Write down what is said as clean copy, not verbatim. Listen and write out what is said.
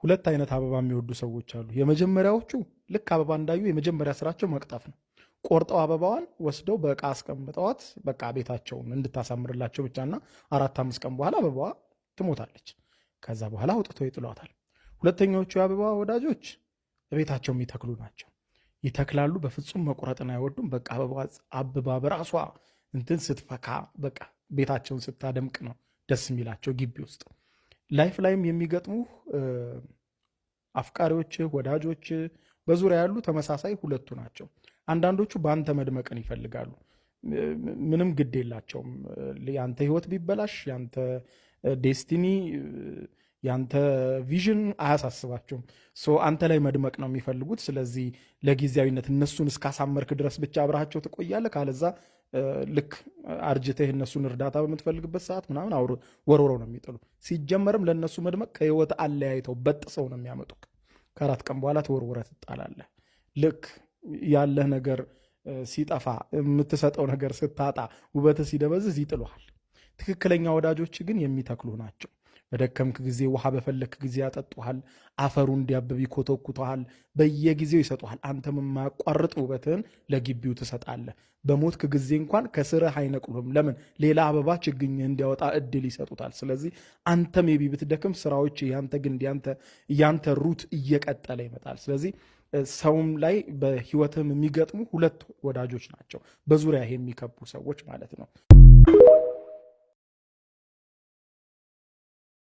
ሁለት አይነት አበባ የሚወዱ ሰዎች አሉ። የመጀመሪያዎቹ ልክ አበባ እንዳዩ የመጀመሪያ ስራቸው መቅጠፍ ነው። ቆርጠው አበባዋን ወስደው በእቃ አስቀምጠዋት በቃ ቤታቸውን እንድታሳምርላቸው ብቻና 4-5 ቀን በኋላ አበባዋ ትሞታለች። ከዛ በኋላ አውጥተው ይጥሏታል። ሁለተኛዎቹ የአበባ ወዳጆች ቤታቸው የሚተክሉ ናቸው። ይተክላሉ። በፍጹም መቁረጥን አይወዱም። በቃ አበባ አብባ በራሷ እንትን ስትፈካ፣ በቃ ቤታቸውን ስታደምቅ ነው ደስ የሚላቸው ግቢ ውስጥ። Life ላይም የሚገጥሙ አፍቃሪዎች፣ ወዳጆች፣ በዙሪያ ያሉ ተመሳሳይ ሁለቱ ናቸው። አንዳንዶቹ በአንተ መድመቅን ይፈልጋሉ። ምንም ግድ የላቸውም። የአንተ ህይወት ቢበላሽ፣ ያንተ destiny፣ ያንተ vision አያሳስባቸውም። So አንተ ላይ መድመቅ ነው የሚፈልጉት። ስለዚህ ለጊዜያዊነት እነሱን እስካሳመርክ ድረስ ብቻ አብረሃቸው ትቆያለህ። ካለዛ ልክ አርጅተህ እነሱን እርዳታ በምትፈልግበት ሰዓት ምናምን ወርውረው ነው የሚጥሉ። ሲጀመርም ለእነሱ መድመቅ ከህይወት አለያይተው በጥሰው ነው የሚያመጡክ። ከ4 ቀን በኋላ ተወርውረህ ትጣላለህ። ልክ ያለህ ነገር ሲጠፋ፣ የምትሰጠው ነገር ስታጣ፣ ውበትህ ሲደበዝዝ ይጥሉሃል። ትክክለኛ ወዳጆች ግን የሚተክሉ ናቸው። በደከምክ ጊዜ፣ ውሃ በፈለክ ጊዜ ያጠጡሃል። አፈሩ እንዲያብብ ይኮተኩተሃል። በየጊዜው ይሰጡሃል። አንተም የማያቋርጥ ውበትህን ለግቢው ትሰጣለህ። በሞትክ ጊዜ እንኳን ከስርህ አይነቅሉህም። ለምን? ሌላ አበባ ችግኝህ እንዲያወጣ እድል ይሰጡታል። ስለዚህ አንተ maybe ብትደክም ስራዎች፣ ያንተ ግንድ፣ ያንተ root እየቀጠለ ይመጣል። ስለዚህ ሰውም ላይ በህይወትህም የሚገጥሙ ሁለት ወዳጆች ናቸው፣ በዙሪያ የሚከቡ ሰዎች ማለት ነው።